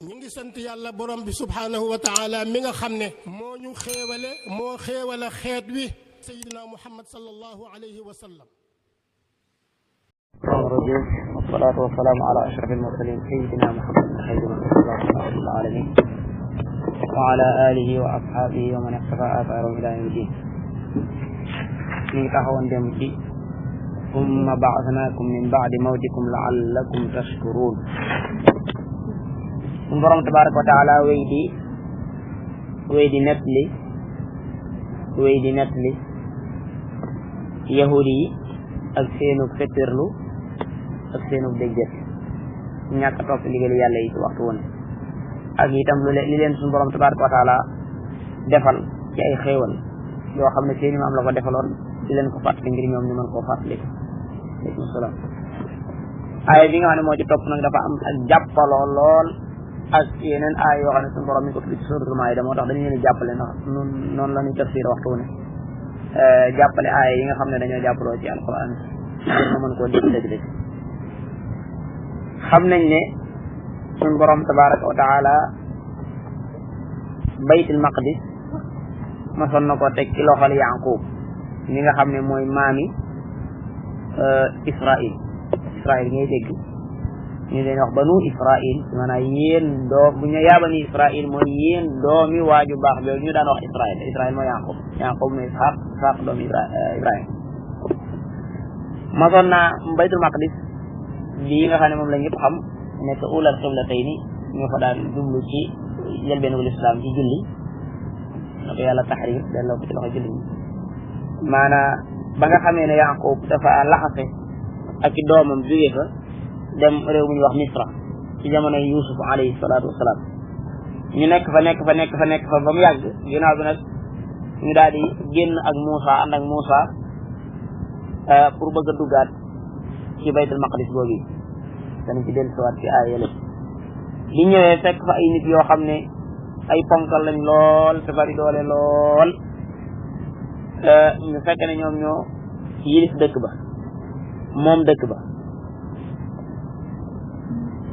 ñi ngi sant yàlla borom bi subhanahu wa taala mi nga xam ne moo ñu xéewale moo xéewale xeet wi sayidina muhammad sallallahu alayhi wa sallam الرجيم والصلاة والسلام على أشرف المرسلين سيدنا محمد خير من رب العالمين وعلى آله وأصحابه ومن اقتفى آثارهم إلى يوم الدين من تحوان دمتي ثم بعثناكم من بعد موتكم لعلكم تشكرون borom tabaraka wa taala wéy di nettali yahudi yi ak seenug fettirlu ak seenug dégget ñàkk topp ndigal yàlla yi ci waxtu woon ak itam li leen suñu borom tabaraka wa taala defal ci ay xéewal yoo xam ne seeni maam la ko defaloon di leen ko fàttali ngir ñoom ñu mën koo fàttali aleykum salaam aaya bi nga xam ne moo ci topp nag dafa am ak jàppaloo lool ak yeneen aay yoo xam ne suñu borom mi ko tudd ci suratul Maayda moo tax dañu leen jàppale ndax noonu la ñuy tafsir waxtu ne jàppale aay yi nga xam ne dañoo jàppaloo ci alquran ngir nga mën koo dégg dëgg-dëgg xam nañ ne suñu borom tabaraka wa taala baytul maqdis masoon na ko teg ci loxol Yaqub mi nga xam ne mooy maami Israil ngay dégg ñu leen wax banu Israil maanaam yéen doom bu ñu yaa bani Israil mooy yéen doomi waaju baax boobu ñu daan wax Israil mooy Yaqub mooy Ishaq doomi Ibrahim masoon naa baytul maqdis bii nga xam ne moom la ñëpp xam nekk ulal qiblatayni ñu fa daan jublu ci njëlbéenugul islam ci julli na ko yàlla taxrir delloo ko ci loxo julli ñi maanaam ba nga xamee ne Yaqub dafa laxase ak ci doomam jóge fa dem réew mu ñuy wax Misra ci jamonoy Yusuf alayhi salaatu wasalaam ñu nekk fa ba mu yàgg ginnaaw bi nag ñu daal di génn ak Muusa ànd ak Muusa pour bëgg a duggaat ci baytul maqdis boobu danañ ci dellusiwaat ci ay yële bi ñëwee fekk fa ay nit yoo xam ne ay ponkal lañ lool te bari doole lool ñu fekk ne ñoom ñoo yilif dëkk ba moom dëkk ba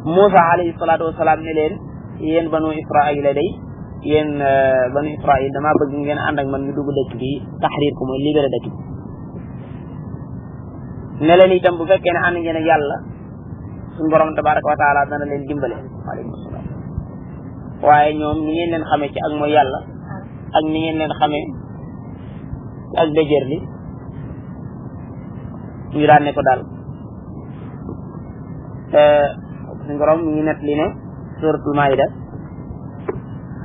Muusa alayhi salaatu wasalaam ne leen yéen banu Israil day yéen banu Israil damaa bëgg ngeen ànd ak man ñu dugg dëkk bi taxriir ko mooy libéré dëkk bi ne leen itam bu fekkee ne ànd ngeen ak yàlla suñu borom tabaraka wa taala dana leen dimbale waaleykum salaam waaye ñoom ni ngeen leen xamee ci ak mooy yàlla ak ni ngeen leen xamee ak déjër li ñu daan ne ko daal suñu borom mi ngi net li ne suratul Maayda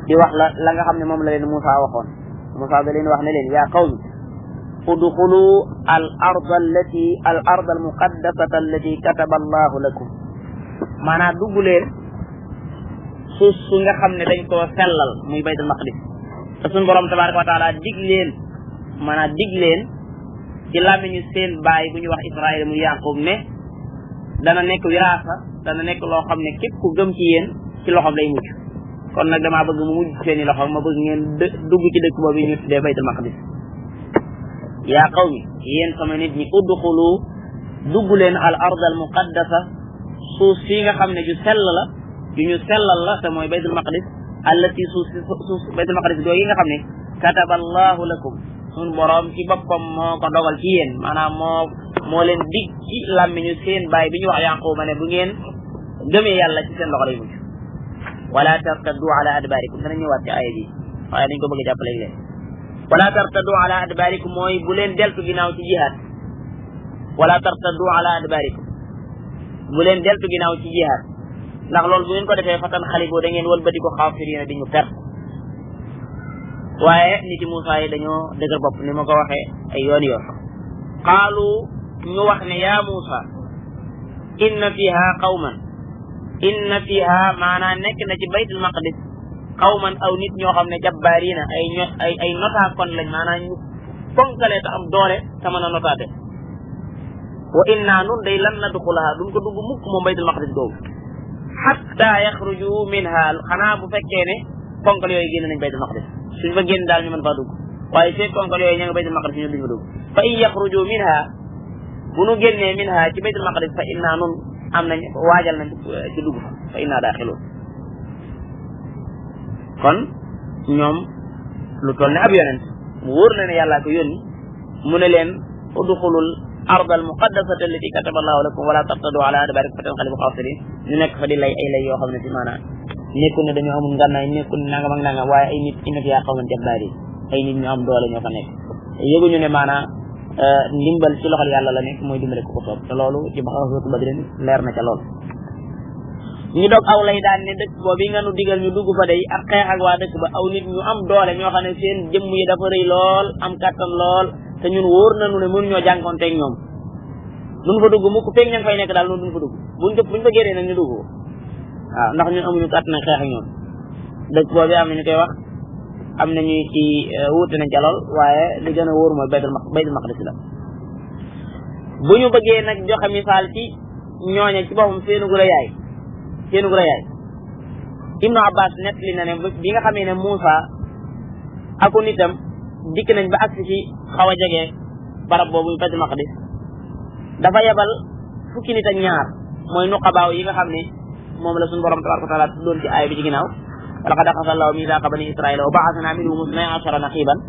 di wax la nga xam ne moom la leen Muusa waxoon Muusa da leen wax ne leen yaa qawmi udxulu al arda al muqaddasata allati kataba allahu lakum maanaam dugg leen suuf su nga xam ne dañ koo sellal muy baytul maqdis te suñu borom tabaraka wa taala dig leen ci làmmiñu seen baay bu ñu wax Israël muy Yaqub ne dana nekk wiraasa dana nekk loo xam ne képp ku gëm ci yéen ci loxoom lay mujj kon nag damaa bëgg mu mujj seeni loxo ma bëgg ngeen dugg ci dëkk boobu ñu tuddee baytul maqdis yaa qawmi yéen sama nit ñi udxulu dugg leen al ard al muqaddasa suuf si nga xam ne ju sell la ju ñu sellal la te mooy baytul maqdis allati suuf baytul maqdis doo yi nga xam ne kataba allahu lakum suñ boroom ci boppam moo ko dogal ci yéen maanaam moo leen dig ci làmmiñu seen baay bi ñu wax Yaquba ne bu ngeen gëmee yàlla ci seen loxo lay mujj wala tartaddu ala adbarikum dana ñëwaat ci aaya bi waaye dañ ko bëgg a jàppale leen wala tartaddu ala adbarikum mooy bu leen deltu ginnaaw ci jihaad wala tartaddu ala adbarikum bu leen deltu ginnaaw ci jihaad ndax loolu bu ngeen ko defee fatan xaliboo da ngeen wëlbati ko xaafiriina di ñu perte waaye nit yi Muusaa yi dañoo dëgër bopp ni ma ko waxee ay yoon qaalu ñu wax ne yaa Muusaa inna fiha maanaa nekk na ci baytul maqdis qawman aw nit ñoo xam ne jabbaariina ay notaakon lañ maanaam ñu fonkalee te am doole te mën a notaate wa inna nun day lan nadxulaha duñ ko dugg mukk moom baytul maqdis googu hatta yaxruju minha xanaa bu fekkee ne fonkal yooyu génn nañ baytul maqdis suñ fa génn daal ñu mën faa dugg waaye fekk fonkal yooyu ña nga baytul maqdis ñu duñ fa dugg fa in yaxruju minha bu nu génnee minha ci baytul maqdis fa inna nun am nañ waajal nañ ci dugg fa inna daaxiluun kon ñoom lu toll ne ab yonent wóor na ne yàllaa ko yónni mu ne leen udxulul ard al muqaddasata allati kataba allahu lakum wala tartadu ala adbarikum fatanqalibu xaasirin ñu nekk fa di lay ay lay yoo xam ne si maanaam nekkul ne dañoo amul ngànnaay nekkul ne nangam ak nangam waaye ay nit inna fiha qawman jabbarin ay nit ñu am doole ñoo fa nekk yëguñu ne maanaam ndimbal ci loxol yàlla la nekk mooy dimbale ko ko soob te loolu ci baxasatu badrin leer na ca lool ñu dog aw lay daan ne dëkk boobu nga nu digal ñu dugg fa day ak xeex ak waa dëkk ba aw nit ñu am doole ñoo xam ne seen jëmm yi dafa rëy lool am kattan lool te ñun wóor nañu ne mënuñoo jànkoonteeg ñoom duñ fa dugg mukk feeg ña ngi fay nekk daal noonu duñ fa dugg buñ fa génnee nag ñu dugg waaw ndax ñun amuñu kattan ak xeex ak ñoom dëkk boobu am na ñu koy wax am na ñuy ci wuute nañ ca lool waaye li gën a wóor mooy baytul maqdis la bu ñu bëggee nag joxe misaal ci ñooña ci boppam seenu rëyaay Ibnu Abbas nett li na ne bi nga xamee ne Muusa aku nitam dikk nañ ba agsi ci xaw a jege barab boobu ñu baytul maqdis dafa yebal fukki nit ak ñaar mooy nuqabaaw yi nga xam ne moom la suñu borom tabaraka wa taala doon ci aaya bi ci ginnaaw walaqad axada allahu misaaqa bani israila wa ba'athna minhum isnay ashara naqiban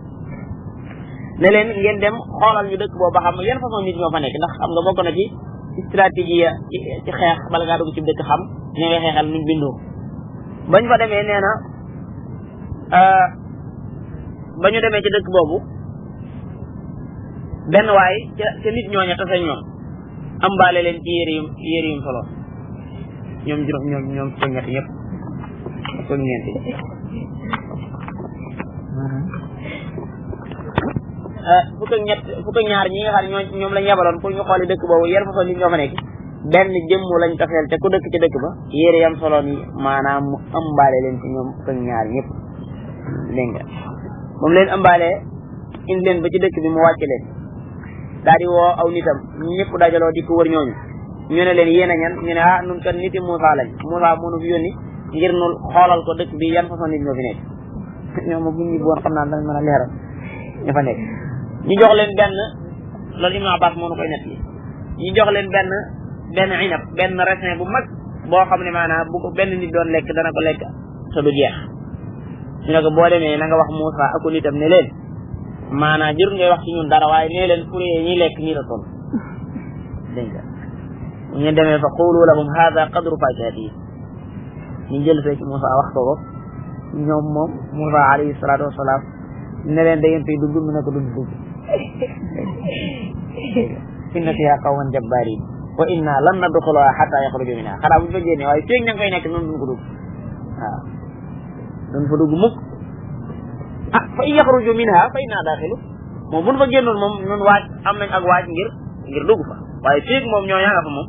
ne leen ngeen dem xoolal ñu dëkk boobu ba xam yan façon nit ñoo fa nekk ndax xam nga bokk na ci stratégie ci xeex bala ngaa dugg ci dëkk xam ña ngay xeexal nuñ bindoo bañ fa demee nee na ba ñu demee ci dëkk boobu benn waay ca nit ñooña tase ñoom ambaale leen ci yére yum solo ñoom juróom ñoom ko ñetti ñëpp ko ñeenti fukk ak ñaar ñi nga xam ne ñoom lañ yabaloon pour ñu xooli dëkk boobu yan façon nit ñoo fa nekk benn jëmm lañ taseel te ku dëkk ci dëkk ba yére yam solo ni maanaam mu ëmbaale leen ci ñoom fukk ak ñaar ñëpp dégg nga moom leen ëmbaalee indi leen ba ci dëkk bi mu wàcce leen daal di woo aw nitam ñëpp dajaloo di ko wër ñooñu ñu ne leen yéen a ñan ñu ne nun kat niti Moussa lañ Moussa moo nu fi yónni ngir nu xoolal ko dëkk bi yan façon nit ñoo fi nekk ñoom moom bu ñu boon xam naa dañ mën a leeral ñu fa nekk ñu jox leen benn loolu Ibnu Abbas moo nu koy nett yi ñu jox leen benn inab benn raisin bu mag boo xam ne maanaam bu ko benn nit doon lekk dana ko lekk te du jeex ñu ne ko boo demee na nga wax Moussa ak nitam ne leen maanaam jërul ngay wax ci ñun dara waaye nee leen pour ñi lekk ñi la toll dégg nga ñu demee fa qulu lahum hada qadru fakihati ñu jël fee ci Moussa wax ko ñoom moom Moussa alayhi salaatu wasalaam ne leen da ngeen fiy dugg mu ne ko dugg inna fiha qawman jabbarin wa inna lan nadxulaha hatta yaxruju minha xanaa buñu fa génne waaye feeg ña ngi fay nekk noonu duñ ko dugg waaw duñ fa dugg mukk fa in yaxruju minha fa inna daaxilu moom buñ fa génnoon moom ñun waaj am nañ ak waaj ngir dugg fa waaye feeg moom ñoo yaa nga fa moom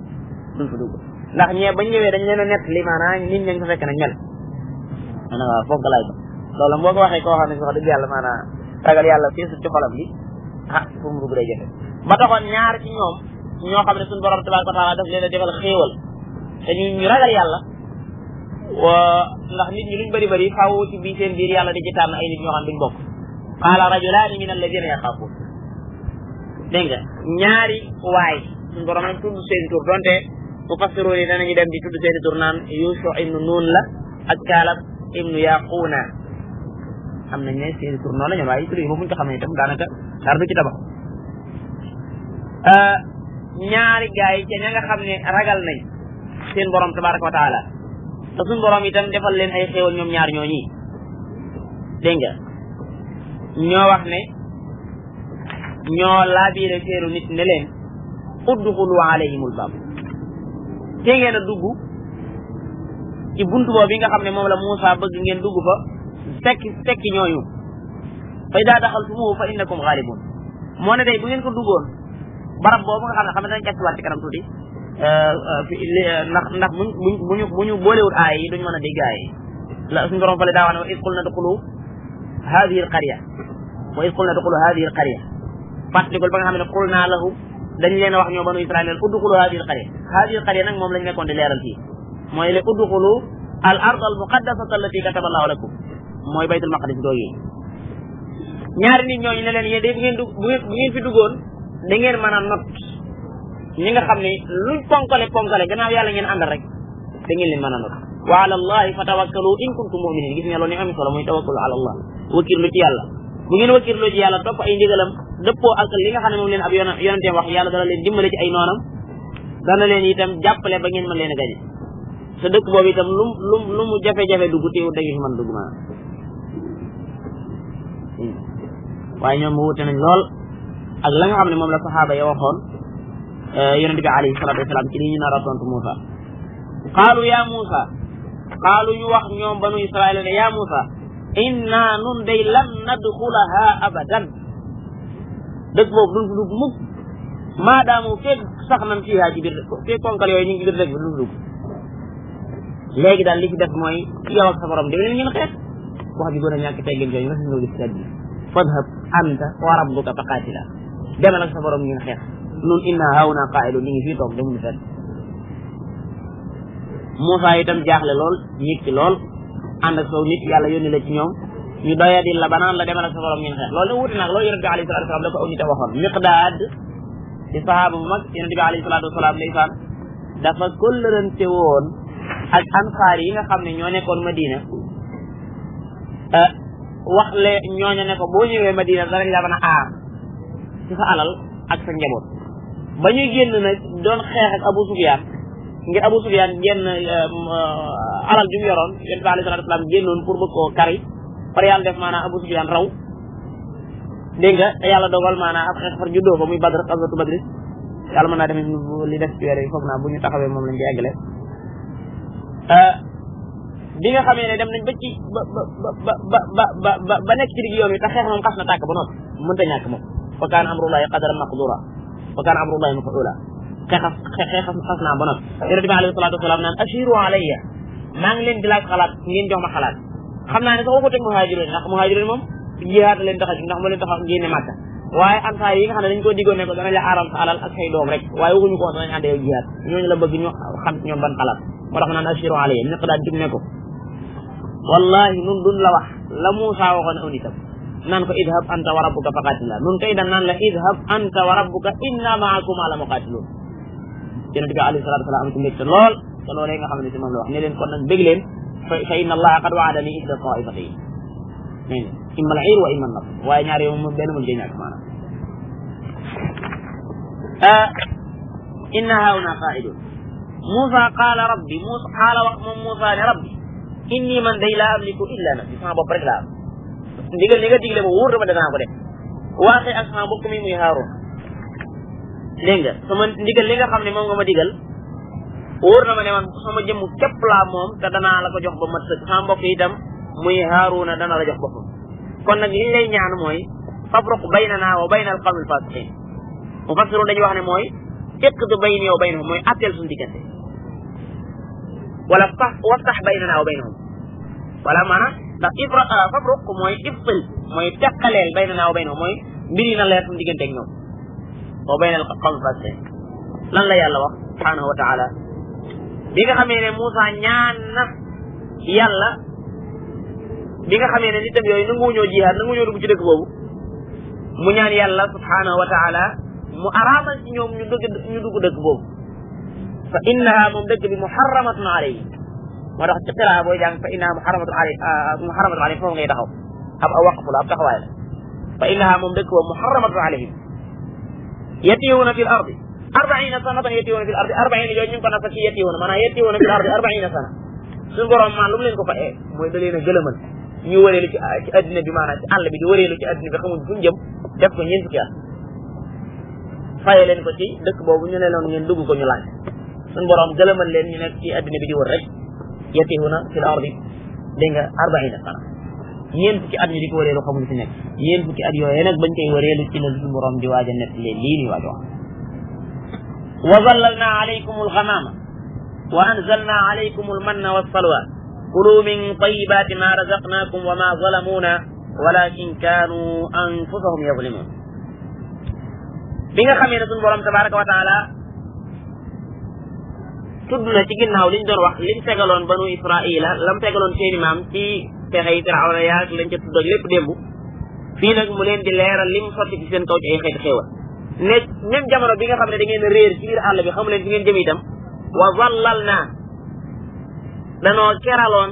duñ fa dugg ndax ñee bañ ñëwee dañ leen a nett li maanaam nit ña nga fa fekk nañ mel maanaam waaw foog laay ba loolu boo ko waxee koo xam ne si wax dëgg yàlla maanaam ragal yàlla fii ci xolam bi pour mu dugg day jafe ba taxoon ñaar ci ñoom ñoo xam ne suñu borom tabaraka wa taala daf leen a defal xéewal te ñu ragal yàlla ndax nit ñi luñ bëri faaw ci bii seen biir yàlla di ci tànn ay nit ñoo xam duñ bokk qaala rajulaani min alladina yaxaafuun dégg nga ñaari waay suñu borom nag tudd seen tur donte mufassiruun yi danañu dem di tudd seen tur naan Yuusuf ibnu Nuun la ak Kaalab ibnu Yaquuna am nañ ne seen tur noonu la ñoom waaye tur yi moom buñ ko xamee itam daanaka dara du ci tabax ñaari gaay yi ca ña nga xam ne ragal nañ seen borom tabaraka wa taala te suñu borom itam defal leen ay xéewal ñoom ñaar ñoo ñii dégg nga ñoo wax ne ñoo laabiire seeru nit ne leen udxulu alayhimul baab te ngeen a dugg ci buntu boobu bi nga xam ne moom la Moussa bëgg ngeen dugg fa fekki ñooñu fa idaa daxaltumuuhu fa innakum gaalibun moo ne day bu ngeen ko duggoon barab boobu nga xam ne dañ càcciwaat ci kanam tuuti ndax bu ñu boolewut aay yi duñ mën a dégg aay yi la suñu borom fale daa wax ne wa id qulna dxulu hadihi alqarya wa id qulna dxulu hadihi alqarya fàttalikul ba nga xam ne qul naa lahum dañ leen a wax ñoo banu Israil udxulu hadihi alqarya nag moom lañ nekkoon di leeral fii mooy le udxulu al ard al muqaddasata allati kataba allahu lakum mooy baytul maqdis googu yi ñaari nit ñooñu ne leen yéen de bu ngeen fi duggoon da ngeen mën a not ñi nga xam ne luñ ponkale gannaaw yàlla ngeen àndal rek da ngeen leen mën a not wa ala allahi fatawakkalu in kuntum mu'minin gis nga loolu ni am solo muy tawakkalu ala allah wakirlu ci yàlla bu ngeen wakirlu ci yàlla topp ay ndigalam dëppoo ak li nga xam ne moom leen ab yonenteem wax yàlla dana leen dimbale ci ay noonam dana leen itam jàppale ba ngeen mën leen a gañe sa dëkk boobu itam lu mu jafe-jafe dugg teewul da ngeen fi mën dugg maanaam waaye ñoom mu wute nañ lool ak la nga xam ne moom la saxaaba ya waxoon yonente bi alayhi salatu wasalaam ci li ñu nar a tontu Muusa qaalu ya Muusa qaalu ñu wax ñoom banu Israil ne ya Muusa inna nun day lan nadxulaha abadan dëkk boobu duñ fi dugg mukk maadaamu feeg sax nañ fiihaa ci biir feeg konkal yooyu ñu ngi ci biir dëkk bi duñ fi dugg léegi daal li ci def mooy yow ak sa borom dem leen ngeen xeex wax ji gën a ñàkk teggin jooju nga si ñëw gis ci àddina fadhab anta wa rabbuka faqaatila demal ak sa borom ngeen xeex nun inna hauna qaa'ilun ñu ngi fii toog demuñu fenn Muusaa itam jaaxle lool yëg ci lool ànd ak soo nit yàlla yónni la ci ñoom ñu doyadil la banaan la demal ak sa borom ngeen xeex loolu ne wuute nag loolu yonente bi alayhi salatu wasalaam da ko aw nit a waxoon Miqdaad di sahaaba bu mag yonente bi alayhi salatu wasalaam ndeysaan dafa kóllërante woon ak ansaar yi nga xam ne ñoo nekkoon Madina wax le ñooña ne ko boo ñëwee Madina danañ la mën a aar ci sa alal ak sa njaboot ba ñuy génn nag doon xeex ak Abu Sufyaan ngir Abu Sufyaan génn alal ju mu yoroon yonent bi alayhi salaatu wa salaam génnoon pour bëgg koo kari par yàlla def maanaam Abu Sufyaan raw dégg nga te yàlla dogal maanaam ab xeex far juddoo fa muy Badr xaswatu Badr yàlla mën naa demee li def ci weer yi foog naa bu ñu taxawee moom lañ ci eggale bi nga xamee ne dem nañ ba ci ba nekk ci digg yoon wi te xeex moom xas na tàkk ba noppi mënta ñàkk moom fa kaana amrullahi qadaran maqdura fa kaana amrullahi maf'ula xeexas naa ba noppi yonent bi alayhi salaatu wasalaam naan ashiru alayya maa ngi leen di laaj xalaat ngeen jox ma xalaat xam naa ne sax waxut ak muhaajiroon ndax muhaajiroon moom jihaad leen tax a ndax moo leen tax a génne Màkka waaye ansaar yi nga xam ne dañ ko diggoon ne ko danañ la aaral sa alal ak say doom rek waaye waxuñu ko danañ ànd yow jihaad ñooñu la bëgg ñu xam ñoom ban xalaat moo tax naan ashiru alayya ñëpp daal jub ne ko wallahi nun duñ la wax la Muusaa waxoon aw nitam naan ko idhab anta wa rabbuka faqaatila nun tey dan naan la idhab anta wa rabbuka inna ma'akuma la muqaatiluun yonent bi alayhi salaatu wa salaam am ci mbégte lool te loolee nga xam ne si moom la wax ne leen kon nag bég leen fa inna allaha qad wa'adani ihda taa'ifatayn nee na imma al-'ir wa imma an-nasr waaye ñaar yow moom benn mën cee ñàkk maanaam inna hauna qa'idun Muusaa qaala rabbi Muusaa qaala wax moom Muusaa ne rabbi inni man day laa amliku illa nafsi sama bopp rek laa am ndigal li nga digle ma wóor dama danaa ko def waaxee ak sama mbokk mi muy Haaruun dégg nga sama ndigal li nga xam ne moom nga ma digal wóor na ma ne man sama jëmm képp laa moom te danaa la ko jox ba mat sëkk sama mbokk itam muy Haaruuna dana la jox boppam kon nag liñ lay ñaan mooy fafruq baynana wa bayna al qawmi al fasiqin mufassirun dañuy wax ne mooy iqdi bayni wa baynahum mooy atteel suñu diggante wala waftax baynana wa baynahum wala maanaam ndax fafruq mooy ifsil mooy teqaleel baynana wa baynahum mooy mbir yi na leer suñu diggante ak ñoom wa bayna al qawmi fasiqin lan la yàlla wax subhanahu wa taala bi nga xamee ne Moussa ñaan na yàlla bi nga xamee ne nitam yooyu nanguwuñoo jihaad nanguwuñoo dugg ci dëkk boobu mu ñaan yàlla subhanahu wa taala mu araamal ci ñoom ñu dugg dëkk boobu fa innaha moom dëkk bi muharramatun alayhi moo tax ci qiraa booy jàng fa innaha muharramatun alayhi foofu ngay taxaw ab waqfu la ab taxawaay la fa innaha moom dëkk boobu muharramatun alayhim yatiwuna fi l ardi 40 sanatan yatiwuna fi l ardi 40 yooyu ñu ngi ko nasa ci yatiwuna maanaam yatiwuna fi l ardi 40 sana suñu borom maan lu mu leen ko fa mooy da leen a gëlëmal ñu wëreelu ci addina bi maanaam ci àll bi di wëreelu ci addina bi xamuñ fu ñu jëm def ko ñeent fukki at faye leen ko ci dëkk boobu ñu ne leen ngeen dugg ko ñu laaj suñu borom gëlëmal leen ñu nekk ci addina bi di wër rek yatihuna fil ardi dégg nga 40 sana ñeent fukki at ñu di ko wëreelu xamuñ fi nekk ñeent fukki at yooyu nag bañ koy wëreelu ci la suñu borom di waaj a nett leen lii nii waaj wax wa zallalna alaykum alghamama wa anzalna alaykum almanna wassalwa kulu min tayyibati ma razaqnakum wa ma zalamuna walakin kanu anfusahum yazlimun bi nga xamee ne suñu borom tabaraka wa taala tudd na ci ginnaaw liñ doon wax liñ tegaloon banu israila lam tegaloon seeni maam ci pexe yi Firawna yaag lañ ca tudd ak lépp démb fii nag mu leen di leeral lim sotti ci seen kaw ci ay xeeti xéewal ne même jamono bi nga xam ne da ngeen réer ci biir àll bi xamu leen fi ngeen jëm itam wa zallal naa danoo keraloon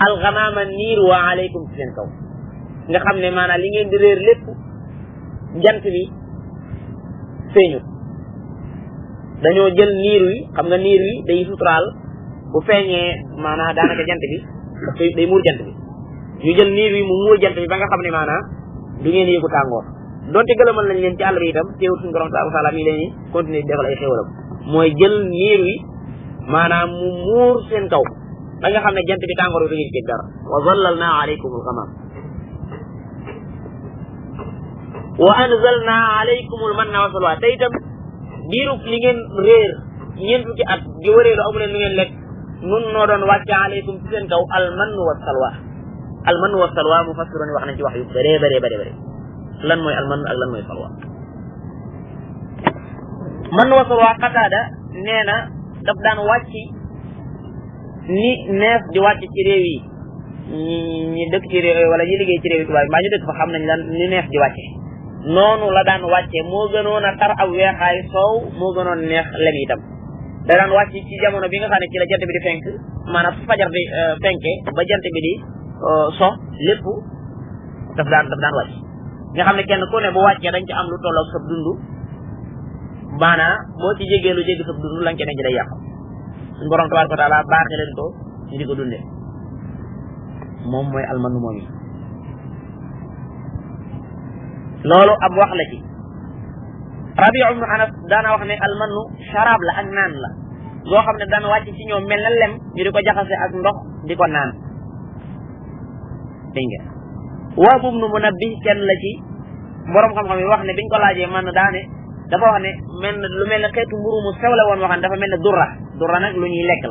alxamaama niir wa aleykum ci seen kaw nga xam ne maanaam li ngeen di réer lépp jant bi feeñut dañoo jël niir wi xam nga niir wi day suturaal bu feeñee maanaam daanaka jant bi dafay day muur jant bi ñu jël niir wi mu muur jant bi ba nga xam ne maanaam du ngeen yëgu tàngoor donte gëlëmal nañ leen ci àll bi itam teewul suñu borom taala taala mi leen ni continuer di defal ay xéwalam mooy jël niir wi maanaam mu muur seen kaw ba nga xam ne jant bi tàngoor bi du ngeen ci dara wa zallalna alaykum alghamam wa anzalna alaykum almanna wa salwa te itam diirub li ngeen réer ñeent fukki at di wëreelu amu leen lu ngeen lekk nun noo doon wàcce alaykum ci seen kaw almannu wa salwa almannu wa salwa mufassiroon wax nañ ci wax yu bëree bëree bëri lan mooy almannu ak lan mooy salwa mannu wa salwa Qataada nee na daf daan wàcc ni neef di wàcc ci réew yi ñi dëkk ci réew wala ñi liggéey ci réew yi tubaab yi mbaa ñu dëkk fa xam nañ lan ni neef di wàcce noonu la daan wàcce moo gënoon a tar ab weexaay soow moo gënoon neex lem itam da daan wàcc ci jamono bi nga xam ne ci la jant bi di fenk maanaam fajar di fenke ba jant bi di so lépp daf daan wàcc nga xam ne kenn ku ne bu wàccee dañ ci am lu tolloog sab dund maanaam boo ci jégee lu jéggi sab dund lañ ca denc day yàqu suñu borom tabaaraka wa taala baaxe leen ko ñu di ko dundee moom mooy almanu moom yi loolu ab wax la ci Rabi' ibn Anas daana wax ne almanu sharaab la ak naan la loo xam ne daan wàcc ci ñoom mel na lem ñu di ko jaxase ak ndox di ko naan dégg nga Wahb ibn Munabbih kenn la ci borom xam-xam yi wax ne biñ ko laajee man daane dafa wax ne lu mel ne xeetu mburu mu sew la woon waxan dafa mel ne durra nag lu ñuy lekk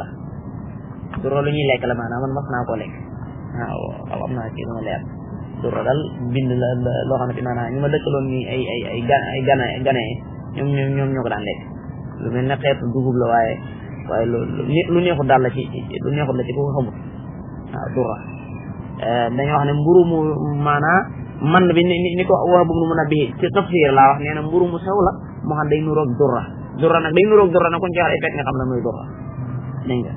la maanaam man mas naa koo lekk waaw am naa ci lu ma leer durra daal bind la loo xam ne maanaam ñu ma dëkkaloon ni ay gane ñoom ñoo ko daan lekk lu mel ne xeetu dugub la waaye lu neexut daal la ci lu neexut la ci ku ko xamul waaw durra dañoo wax ne mburu mu maanaam man bi ni ko Wahb ibn Munabbih ci tafsir laa wax nee na mburu mu sew la moo xam day nuroog durra nag day nuroog durra nag kon ci wax ay fekk nga xam ne mooy durra dégg nga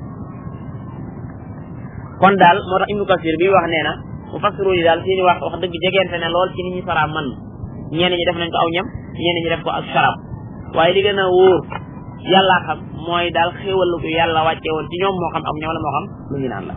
kon daal moo tax Ibnu Kasir bi wax nee na mufassiru yi daal seeni wax dëgg jegeente ne lool ci ni ñu sara man ñenn ñi def nañ ko aw ñam ñenn ñi def ko ak sharab waaye li gën a wóor yàllaa xam mooy daal xéewal ko yàlla wàcce woon ci ñoom moo xam am ñam la moo xam lu ñu naan la